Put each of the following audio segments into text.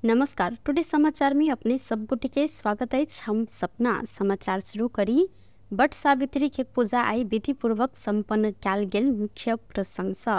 नमस्कार, टुडे समाचार में अपने सब गोटे के स्वागत है। हम सपना समाचार शुरू करी। वट सावित्री के पूजा आई विधिपूर्वक संपन्न कयल गेल मुख्य प्रशंसा।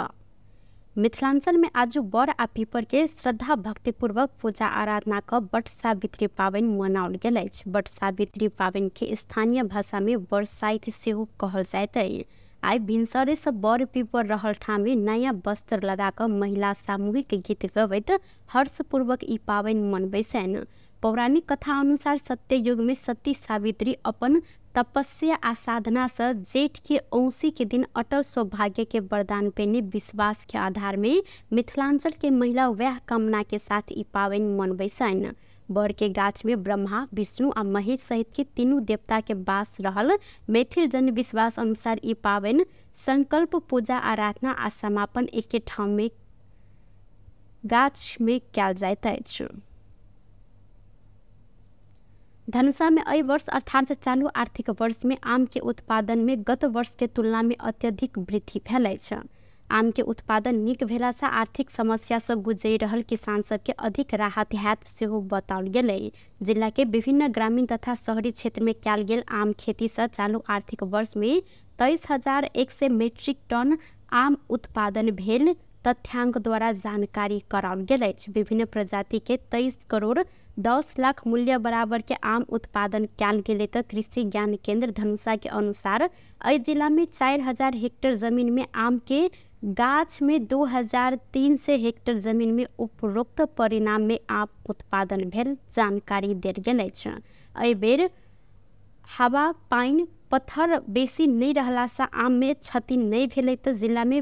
मिथिलांचल में आजू बर आ पीपर के श्रद्धा भक्तिपूर्वक पूजा आराधना क वट सावित्री पाबनि मनाओल गेल अछि। वट सावित्री पाबनि के स्थानीय भाषा में बरसाइत सेहो कहल जाइत अछि। आइ भिनसरे से बर पीपर रहल ठाम में नया वस्त्र लगा क महिला सामूहिक गीत गबैत हर्षपूर्वक ई पाबनि मनबै छनि। पौराणिक कथा अनुसार सत्य युग में सती सावित्री अपन तपस्या आ साधना से जेठ के औसी के दिन अटल सौभाग्य के वरदान पेने विश्वास के आधार में मिथिलांचल के महिला वह कामना के साथ ई पाबनि मनबै छनि। बर के गाछ में ब्रह्मा, विष्णु आ महेश सहित के तीनू देवता के वास रहल मैथिल जन विश्वास अनुसार ई पाबनि संकल्प पूजा आराधना आ समापन एके ठाम में गाछ में कयल जाइत अछि। धनुषा में एहि वर्ष अर्थात चालू आर्थिक वर्ष में आम के उत्पादन में गत वर्ष के तुलना में अत्यधिक वृद्धि भेल अछि। आम के उत्पादन नीक भेला से आर्थिक समस्या से गुजरि रहल किसान सबके अधिक राहत हैत सेहो बताओल गेलै। जिला के विभिन्न ग्रामीण तथा शहरी क्षेत्र में कयल गेल आम खेती से चालू आर्थिक वर्ष में 23,100 मीट्रिक टन आम उत्पादन भेल तथ्यांक द्वारा जानकारी कराओल गेल अछि। विभिन्न प्रजाति के 23 करोड़ 10 लाख मूल्य बराबर के आम उत्पादन कयल गेलै त कृषि ज्ञान केंद्र धनुषा के अनुसार एहि जिला में 4,000 हेक्टेयर जमीन में आम के गाछ में 2,300 हेक्टेयर जमीन में उपरोक्त परिणाम में आम उत्पादन भेल जानकारी देल गेल अछि। एहि बेर हवा पानि पत्थर बेसी नहि रहला से आम में क्षति नहि भेलै त जिला में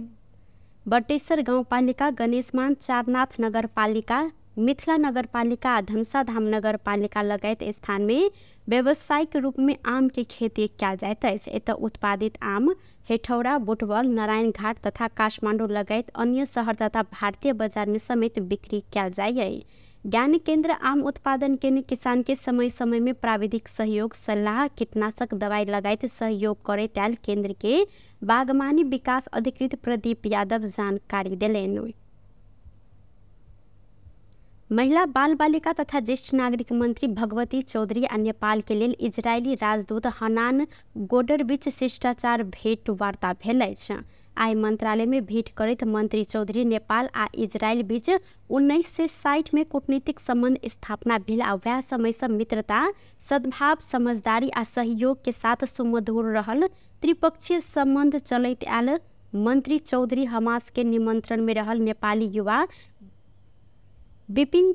बटेश्वर गाउँपालिका, गणेशमान, चारनाथ नगरपालिका, मिथिला नगरपालिका आ धनुषाधाम नगरपालिका लगायत स्थान में व्यावसायिक रूप में आम के खेती कयल जाइत अछि। एतय उत्पादित आम हेठौरा, बुटवल, नारायणघाट तथा काठमांडू लगायत अन्य शहर तथा भारतीय बाजार में समेत बिक्री कयल जाइए। ज्ञान केंद्र आम उत्पादन के किसान के समय समय में प्राविधिक सहयोग, सलाह, कीटनाशक दवाई लगायत सहयोग करैत आयल केंद्र के बागवानी विकास अधिकृत प्रदीप यादव जानकारी देलनि। महिला बाल बालिका तथा ज्येष्ठ नागरिक मंत्री भगवती चौधरी आ नेपाल के लेल इजरायली राजदूत हनान गोडर बीच शिष्टाचार भेंटवार्ता भेल अछि। आइ मंत्रालय में भेंट करैत मंत्री चौधरी नेपाल आ इजरायल बीच 1960 में कूटनीतिक संबंध स्थापना भेल आ वएह समय से मित्रता, सद्भाव, समझदारी आ सहयोग के साथ सुमधुर रहल त्रिपक्षीय संबंध चलैत आयल। मंत्री चौधरी हमास के निमंत्रण में रहल नेपाली युवा विपिन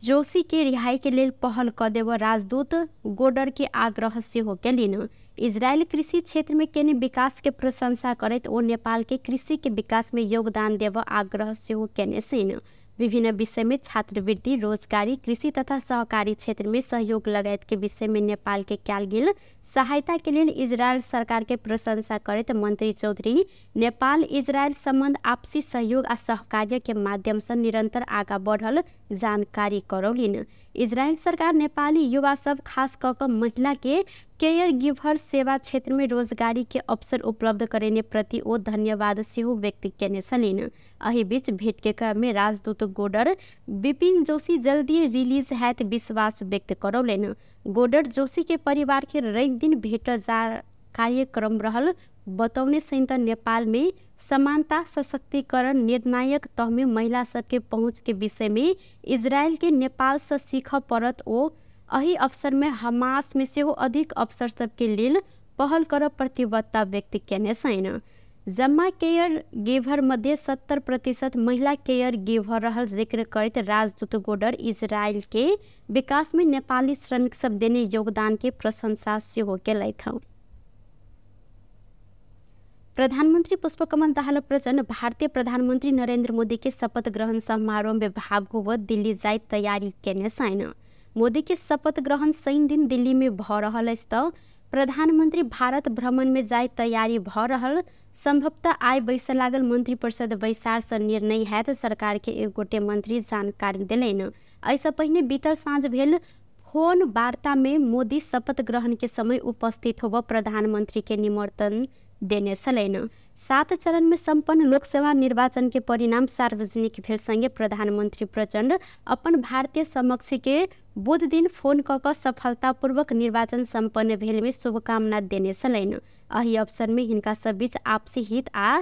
जोशी के रिहाई के लेल पहल क देब राजदूत गोडर के आग्रह सेहो केलनि। इजरायल कृषि क्षेत्र में केने विकास के प्रशंसा करैत ओ नेपाल के कृषि के विकास में योगदान देब आग्रह सेहो केने छनि। विभिन्न विषय में छात्रवृत्ति, रोजगारी, कृषि तथा सहकारी क्षेत्र में सहयोग लगायत के विषय में नेपाल के कयल गेल सहायता के लेल इजरायल सरकार के प्रशंसा करैत मंत्री चौधरी नेपाल इजरायल संबंध आपसी सहयोग आ सहकार्य के माध्यम से निरंतर आगा बढ़ल जानकारी करौलनि। इजरायल सरकार नेपाली युवा सब खास क महिला के केयर गिभर सेवा क्षेत्र में रोजगारी के अवसर उपलब्ध करेने प्रति ओ धन्यवाद सेहो व्यक्त केने छलनि। एहि बीच भेंट के क्रम में राजदूत गोडर विपिन जोशी जल्दी रिलीज हैत विश्वास व्यक्त करौलनि। गोडर जोशी के परिवार के रवि दिन भेट जा कार्यक्रम रहल बतौने सहित नेपाल में समानता, सशक्तिकरण, निर्णायक तह में महिला सबके पहुँच के विषय में इजरायल के नेपाल से सीख पड़त ओ एहि अवसर में हमास में सेहो अधिक अवसर सबके लेल पहल कर प्रतिबद्धता व्यक्त केने छनि। जम्मा केयर गिभर मध्ये 70% महिला केयर गिभर रहल जिक्र करैत राजदूत गोडर इजरायल के विकास में नेपाली श्रमिक सब देने योगदान के प्रशंसा सेहो केलथि। प्रधानमंत्री पुष्पकमल दाहाल प्रचण्ड भारतीय प्रधानमंत्री नरेंद्र मोदी के शपथ ग्रहण समारोह में भाग होब दिल्ली जाय तैयारी केने छनि। मोदी के शपथ ग्रहण शनि दिन दिल्ली में भ रहल अछि त प्रधानमंत्री भारत भ्रमण में जाय तैयारी भ रहल संभवतः आइ बैस लागल मंत्री परिषद बैसार से निर्णय हैत सरकार के एक गोटे मंत्री जानकारी देलनि। एहिसँ पहिने बीतल साँझ भेल फोन वार्ता में मोदी शपथ ग्रहण के समय उपस्थित होब प्रधानमंत्री के निमंत्रण देने छलनि। 7 चरण में सम्पन्न लोकसभा निर्वाचन के परिणाम सार्वजनिक भेल संगे प्रधानमंत्री प्रचण्ड अपन भारतीय समक्ष के बुध दिन फोन क क सफलतापूर्वक निर्वाचन सम्पन्न भेल में शुभकामना देने छलनि। एहि अवसर में हिनका सब बीच आपसी हित आ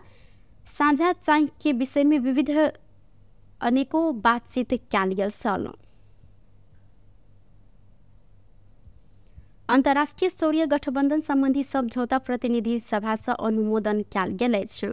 साझा चाह के विषय में विविध अनेकों बातचीत कयल गेल छल। अंतर्राष्ट्रीय सौर्य गठबंधन संबंधी समझौता प्रतिनिधि सभा से अनुमोदन कयल गेल अछि।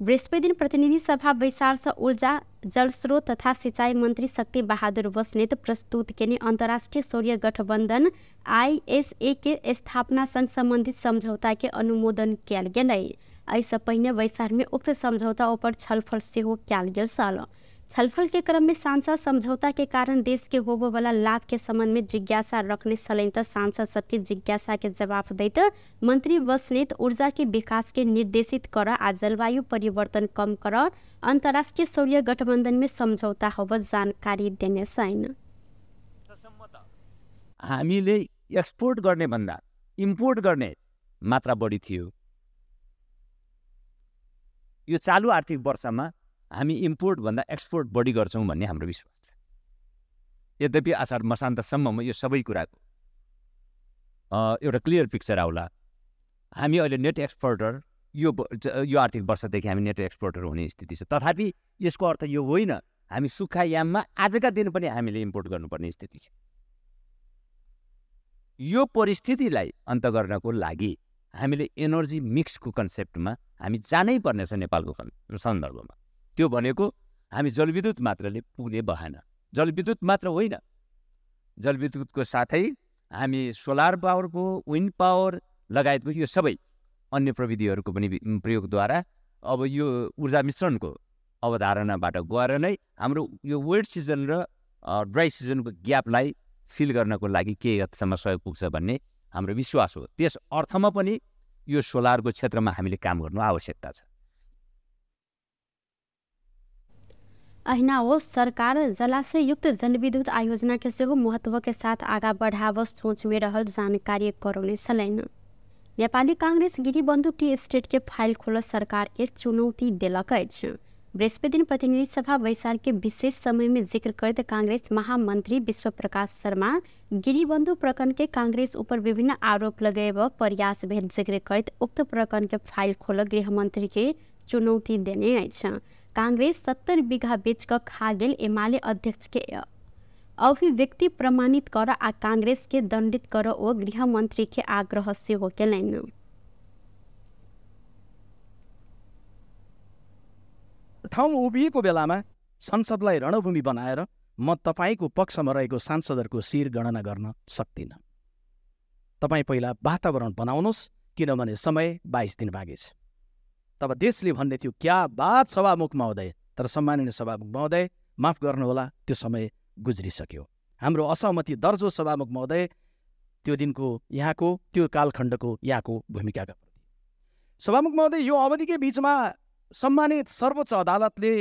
बृहस्पति दिन प्रतिनिधि सभा बैसार से ऊर्जा जलस्रोत तथा सिंचाई मंत्री शक्ति बहादुर बस्नेत प्रस्तुत केने अंतर्राष्ट्रीय सौर्य गठबंधन ISA के स्थापना संग संबंधित समझौता के अनुमोदन कयल गेल। एहिसँ पहिने बैसार में उक्त समझौता ऊपर छलफल सेहो कयल गेल छल। छलफल के क्रम में सांसद समझौता के कारण देश के होबो वाला लाभ के संबंध में जिज्ञासा रखने छलनि त सांसद सबके जिज्ञासा के जवाब दैत मंत्री बस्नेत ऊर्जा के विकास के निर्देशित कर आ जलवायु परिवर्तन कम कर अंतर्राष्ट्रीय सौर्य गठबंधन में समझौता होब जानकारी देने छनि। हामीले एक्सपोर्ट गर्ने भन्दा इम्पोर्ट गर्ने मात्रा बढी थियो। यो चालु आर्थिक वर्षमा हामी इम्पोर्ट भन्दा एक्सपोर्ट बढी गर्छौँ भन्ने हाम्रो विश्वास छ। यद्यपि आषाढ मसान्तसम्ममा यो सबै कुराको एउटा क्लियर पिक्चर आउला। हामी अहिले नेट एक्सपोर्टर, यो आर्थिक वर्षदेखि हामी नेट एक्सपोर्टर हुने स्थिति छ। तथापि यसको अर्थ यो होइन हामी सुक्खा याममा आजका दिन पनि हामीले इम्पोर्ट गर्नुपर्ने स्थिति छ। यो परिस्थितिलाई अन्त गर्नको लागि हामीले एनर्जी मिक्सको कन्सेप्टमा हामी जानै पर्नेछ नेपालको सन्दर्भमा। त्यो भनेको हामी जलविद्युत मात्रले पुग्ने भएन। जलविद्युत मात्र होइन, जलविद्युतको साथै हामी सोलर पावरको, विन्ड पावर लगायतको यो सबै अन्य प्रविधिहरूको पनि प्रयोगद्वारा अब यो ऊर्जा मिश्रणको अवधारणाबाट गएर नै हाम्रो यो वेट सिजन र ड्राई सिजनको ग्यापलाई फिल गर्नको लागि केही हदसम्म सहयोग पुग्छ भन्ने हाम्रो विश्वास हो। त्यस अर्थमा पनि यो सोलरको क्षेत्रमा हामीले काम गर्नु आवश्यकता छ। अहिना हो सरकार जलाशययुक्त जलविद्युत आयोजना के सेहो महत्व के साथ आगा बढ़ाव सोच में रहल जानकारी करौने छलनि। नेपाली कांग्रेस गिरिबन्धु टी स्टेट के फाइल खोल सरकार के चुनौती देलक अछि। बृहस्पति दिन प्रतिनिधि सभा बैसार के विशेष समय में जिक्र करते कांग्रेस महामंत्री विश्व प्रकाश शर्मा गिरिबन्धु प्रकरण के कांग्रेस ऊपर विभिन्न आरोप लगेब प्रयास भेल जिक्र करते उक्त प्रकरण के फाइल खोल गृहमंत्री के चुनौती देने अछि। कांग्रेस 70 बीघा बेच क खा गेल एमाले अध्यक्ष के अभिव्यक्ति प्रमाणित कर आ कांग्रेस के दंडित कर ओ गृहमंत्री के आग्रह सेहो केलनि। ठाउँमा उभिएको बेलामा संसदलाई रणभूमि बनाएर म तपाईँको पक्षमा रहेको सांसदहरूको शिर गणना गर्न सक्दिनँ। तपाईँ पहिला वातावरण बनाउनुहोस्, किनभने समय 22 दिन बाँकी छ। तब देशले भन्ने थियो क्या बात सभामुख महोदय, तर सम्माननीय सभामुख महोदय माफ गर्नुहोला, त्यो समय गुज्रिसक्यो। हाम्रो असहमति दर्जो सभामुख महोदय त्यो दिनको यहाँको त्यो कालखण्डको यहाँको भूमिकाका प्रति। सभामुख महोदय, यो अवधिकै बीचमा सम्मानित सर्वोच्च अदालतले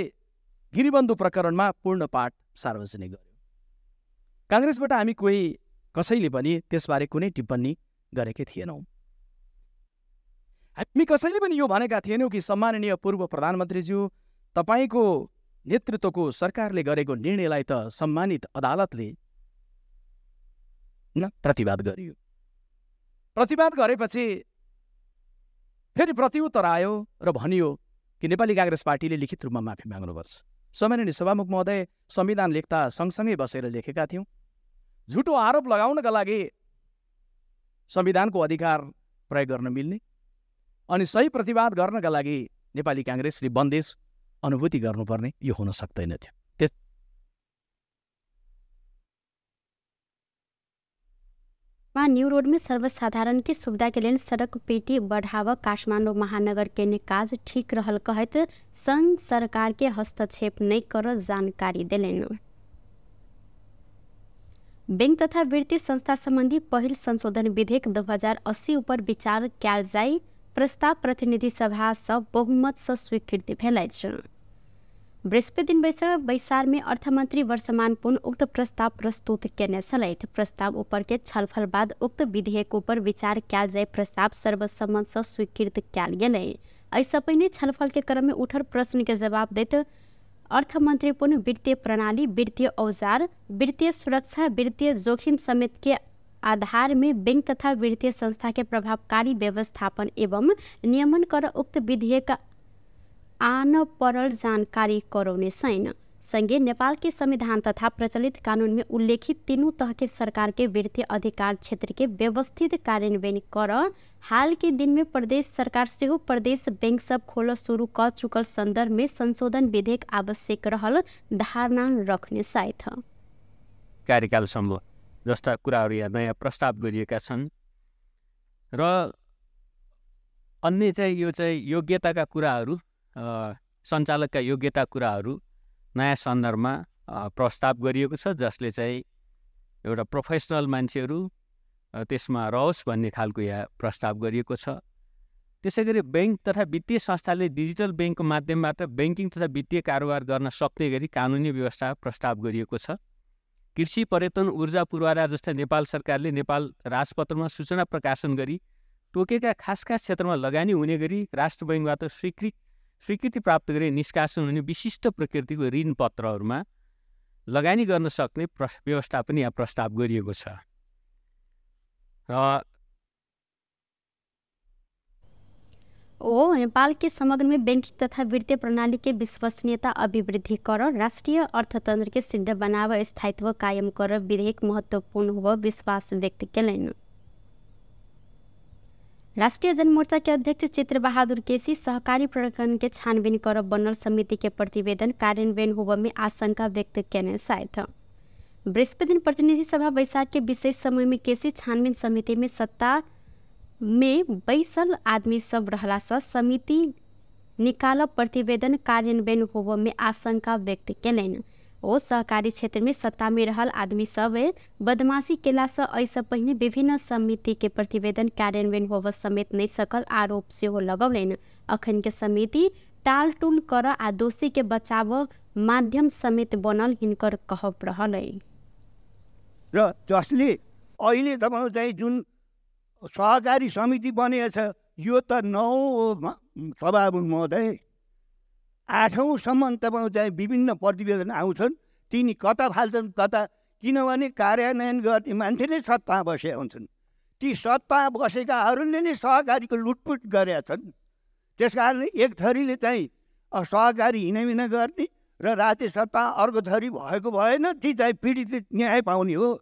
गिरिबन्धु प्रकरणमा पूर्ण पाठ सार्वजनिक गर्यो। काङ्ग्रेसबाट हामी कोही कसैले पनि त्यसबारे कुनै टिप्पणी गरेकै थिएनौँ। हामी कसैले पनि यो भनेका थिएनौँ कि सम्माननीय पूर्व प्रधानमन्त्रीज्यू, तपाईँको नेतृत्वको सरकारले गरेको निर्णयलाई त सम्मानित अदालतले न प्रतिवाद गरियो। प्रतिवाद गरेपछि फेरि प्रत्युत्तर आयो र भनियो कि नेपाली काङ्ग्रेस पार्टीले लिखित रूपमा माफी माग्नुपर्छ। सम्माननीय सभामुख महोदय, संविधान लेख्दा सँगसँगै बसेर लेखेका थियौँ। झुटो आरोप लगाउनका लागि संविधानको अधिकार प्रयोग गर्न मिल्ने अनि सही प्रतिवाद गर्नका लागि नेपाली काङ्ग्रेसले बन्देज अनुभूति गर्नुपर्ने यो हुन सक्दैन थियो। न्यू रोड में सर्वसाधारण के सुविधा के लेल सड़क पेटी बढ़ाव काठमाडौँ महानगर के काज ठीक रहल कहैत संघ सरकार के हस्तक्षेप नहीं कर जानकारी देलनि। बैंक तथा वित्तीय संस्था संबंधी पहिल संशोधन विधेयक 2080 ऊपर विचार कयल जाय प्रस्ताव प्रतिनिधि सभा सँ बहुमत सँ स्वीकृत भेल अछि। बृहस्पति दिन बैसल बैसार में अर्थमंत्री वर्षमान पुन उक्त प्रस्ताव प्रस्तुत केने छलथि। प्रस्ताव ऊपर के छलफल बाद उक्त विधेयक ऊपर विचार कयल जाय प्रस्ताव सर्वसम्मत से स्वीकृत कयल गेलै। एहिसँ पहिने छलफल के क्रम में उठल प्रश्न के जवाब दैत अर्थमंत्री पुन वित्तीय प्रणाली, वित्तीय औजार, वित्तीय सुरक्षा, वित्तीय जोखिम समेत के आधार में बैंक तथा वित्तीय संस्था के प्रभावकारी व्यवस्थापन एवं नियमन कर उक्त विधेयक आन परल जानकारी करौने छैन। संगे नेपाल के संविधान तथा प्रचलित कानून में उल्लेखित तीनों तह के सरकार के वित्तीय अधिकार क्षेत्र के व्यवस्थित कार्यान्वयन कर हाल के दिन में प्रदेश सरकार सेहो प्रदेश बैंक सब खोल शुरू कर चुकल संदर्भ में संशोधन विधेयक आवश्यक रहल धारणा रखने साथ कार्यकालसम्म जस्ता कुराहरू यहाँ नयाँ प्रस्ताव गरिएका छन् र अन्य चाहिँ यो चाहिँ योग्यताका कुराहरू, सञ्चालकका योग्यता कुराहरू नयाँ सन्दर्भमा प्रस्ताव गरिएको छ, जसले चाहिँ एउटा प्रोफेसनल मान्छेहरू त्यसमा रहोस् भन्ने खालको यहाँ प्रस्ताव गरिएको छ। त्यसै गरी बैंक तथा वित्तीय संस्थाले डिजिटल बैंकको माध्यमबाट बैंकिङ तथा वित्तीय कारोबार गर्न सक्ने गरी कानुनी व्यवस्था प्रस्ताव गरिएको छ। कृषि, पर्यटन, ऊर्जा पूर्वाधार जस्ता नेपाल सरकारले नेपाल राजपत्रमा सूचना प्रकाशन गरी तोकेका खास खास क्षेत्रमा लगानी हुने गरी राष्ट्र बैंकबाट स्वीकृति प्राप्त गरी निष्कासन हुने विशिष्ट प्रकृतिको ऋण पत्रहरूमा लगानी गर्न सक्ने व्यवस्था पनि यहाँ प्रस्ताव गरिएको छ। र ओ नेपाल के समग्र में बैंकिंग तथा वित्तीय प्रणाली के विश्वसनीयता अभिवृद्धि कर राष्ट्रीय अर्थतंत्र के सिद्ध बनाव स्थायित्व कायम कर विधेयक महत्वपूर्ण हुआ विश्वास व्यक्त केलनि। राष्ट्रीय जनमोर्चा के अध्यक्ष चित्र बहादुर केसी सहकारी प्रकरण के छानबीन कर बनल समिति के प्रतिवेदन कार्यान्वयन होब में आशंका व्यक्त केने साथ बृहस्पति दिन प्रतिनिधि सभा बैसार के विशेष समय में केसी छानबीन समिति में सत्ता में बैसल आदमी सब रहला से समिति निकाल प्रतिवेदन कार्यान्वयन होब में आशंका व्यक्त केलनि। ओ सहकारी क्षेत्र में सत्ता में रहल आदमी सब बदमाशी केला से एहिसँ पहिने विभिन्न समिति के प्रतिवेदन कार्यान्वयन होब समेत नहीं सकल आरोप सेहो लगौलनि। अखन के समिति टाल टूल कर आ दोषी के बचाव माध्यम समेत बनल हिनकर कहब रहल। र जसले अहिले तपाईँ चाहिँ जुन सहकारी समिति बनेको छ यो त 9 सभामुख महोदय 8औँसम्म तपाईँ चाहिँ विभिन्न प्रतिवेदन आउँछन्, तिनी कता फाल्छन् कता, किनभने कार्यान्वयन गर्ने मान्छेले सत्तामा बसेका हुन्छन्। ती सत्तामा बसेकाहरूले नै सहकारीको लुटपुट गरेका छन्। त्यस कारणले एक थरीले चाहिँ सहकारी हिँडामिना गर्ने र राति सत्ता अर्को थरी भएको भएन, ती चाहिँ पीडितले न्याय पाउने हो।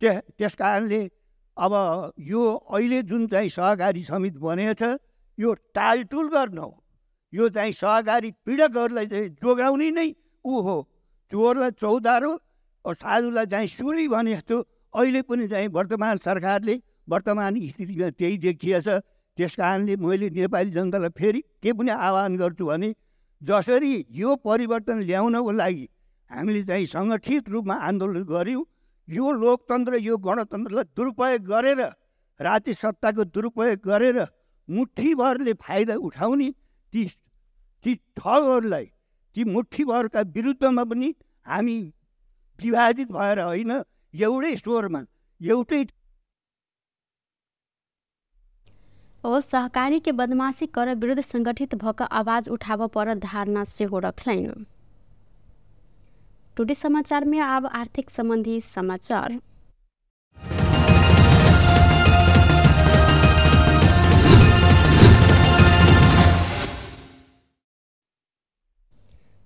त्यस कारणले अब यो अहिले जुन चाहिँ सहकारी समिति बनेको छ यो टालटुल गर्न हो, यो चाहिँ सहकारी पीडकहरूलाई चाहिँ जोगाउने नै ऊ हो। चोरलाई चौतारो साधुलाई चाहिँ सुली भने जस्तो अहिले पनि चाहिँ वर्तमान सरकारले वर्तमान स्थितिमा त्यही देखिएछ। त्यस कारणले मैले नेपाली जनतालाई फेरि के पनि आह्वान गर्छु भने जसरी यो परिवर्तन ल्याउनको लागि हामीले चाहिँ सङ्गठित रूपमा आन्दोलन गऱ्यौँ, यो लोकतन्त्र यो गणतन्त्रलाई दुरुपयोग गरेर राति सत्ताको दुरुपयोग गरेर मुठीभरले फाइदा उठाउने ती ती ठगहरूलाई ती मुठीभरका विरुद्धमा पनि हामी विभाजित भएर होइन, एउटै स्वरमा एउटै ओ सहकारी के बदमाशी कर विरुद्ध संगठित भक आवाज उठाव पर धारणा सेहो रखलनि। टुडे समाचार में अब आर्थिक संबंधी समाचार।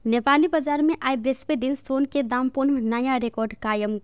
नेपाली बाजार में आइ बृहस्पति दिन सोन के दाम पुनः नया रिकॉर्ड कायम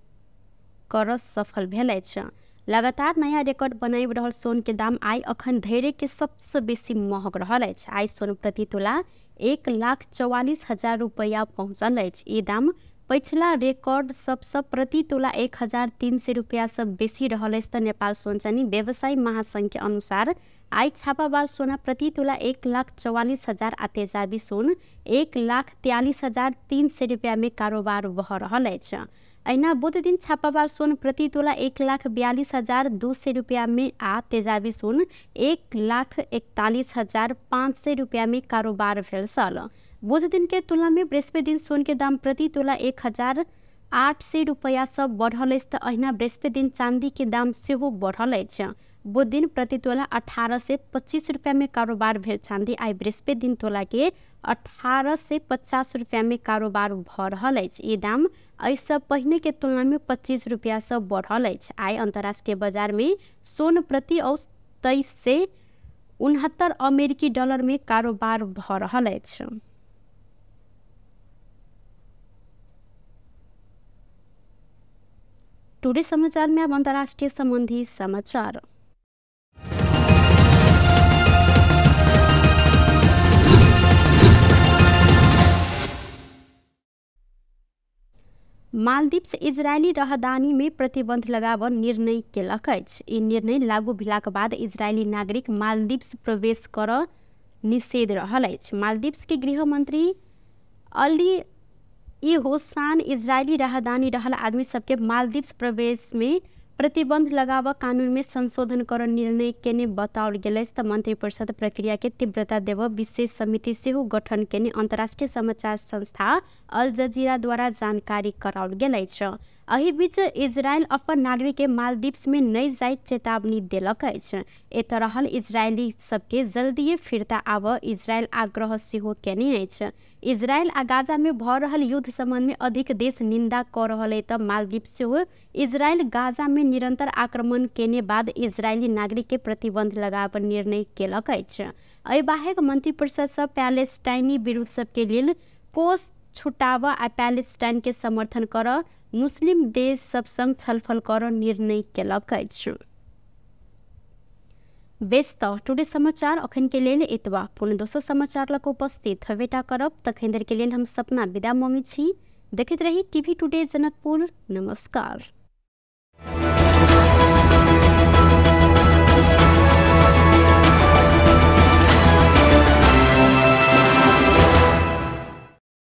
कर सफल भेल अछि। लगातार नया रिकॉर्ड बनाबि रहल सोन के दाम आइ अखन धरि के सबसँ बेसी महग रहल अछि। आइ सोन प्रति तोला 1,44,000 रुपैया पहुँचल अछि। ई दाम पछिला रिकॉर्ड सबसँ प्रति तोला 1,300 रुपैया सँ बेसी रहल अछि। तऽ नेपाल सोन चानी व्यवसायी महासंघ के अनुसार आइ छापावाल सोना प्रति तोला 1,44,000 आ तेजाबी सोन 1,43,300 रुपैया में कारोबार भऽ रहल अछि। अहिना बुध दिन छापावाल सोन प्रति तोला 1,42,200 रुपैया में आ तेजाबी सोन 1,41,500 रुपैया में कारोबार भेल छल। बुध दिन के तुलना में बृहस्पति दिन सोन के दाम प्रति तोला 1800 रुपैया सँ बढ़ल अछि तऽ अहिना बृहस्पति दिन चांदी के दाम सेहो बढ़ल अछि। बुध दिन प्रति तोला 1825 रुपैया में कारोबार भेल चांदी आइ बृहस्पति दिन तोला के 1850 रुपैया में कारोबार भऽ रहल अछि। ई दाम एहिसँ पहिने के तुलना में 25 रुपैया सँ बढ़ल अछि। आइ अंतर्राष्ट्रीय बाजार में सोन प्रति औस 2369 अमेरिकी डॉलर में कारोबार भऽ रहल अछि। टुडे समाचार में अब अंतर्राष्ट्रीय संबंधी समाचार। मालदीव्स इजरायली राहदानी में प्रतिबंध लगाव निर्णय केलक अछि। ई निर्णय लागू भेलाक बाद इजरायली नागरिक मालदीव्स प्रवेश कर निषेध रहल अछि। मालदीव्स के गृह मंत्री अली इहोसान इजरायली राहदानी रहल आदमी सबके मालदीव्स प्रवेश में प्रतिबंध लगाव कानून में संशोधन कर निर्णय केने बताओल गेल अछि। तऽ मंत्रिपरिषद प्रक्रिया के तीव्रता देव विशेष समिति सेहो गठन केने अंतर्राष्ट्रीय समाचार संस्था अल जजीरा द्वारा जानकारी कराओल गेल अछि। एहि बीच इजरायल अपन नागरिक के मालदीव्स में नहि जाय चेतावनी देलक अछि। एतऽ रहल इजरायली सबके जल्दिए फिर्ता आब इजरायल आग्रह सेहो केने अछि। इजरायल आ गाजा में भऽ रहल युद्ध संबंध में अधिक देश निंदा कऽ रहल अछि। तऽ मालदीव सेहो इजरायल गाजा में निरंतर आक्रमण केने बाद इजरायली नागरिक के प्रतिबंध लगाब निर्णय केलक अछि। एहि बाहेक मंत्रिपरिषद सब पैलेस्टाइनी विरुद्ध सबके लेल कोष छुटाब आ पैलेस्टाइन के समर्थन कर मुस्लिम देश सब संग छलफल कर निर्णय केलक अछि। बेस तऽ टुडे समाचार अखन के लेल एतबा। पुनः दोसर समाचार लग उपस्थित हेबेटा करब। तखन देर के लेल हम सपना विदा मांगै छी। देखैत रही टीवी टुडे जनकपुर। नमस्कार।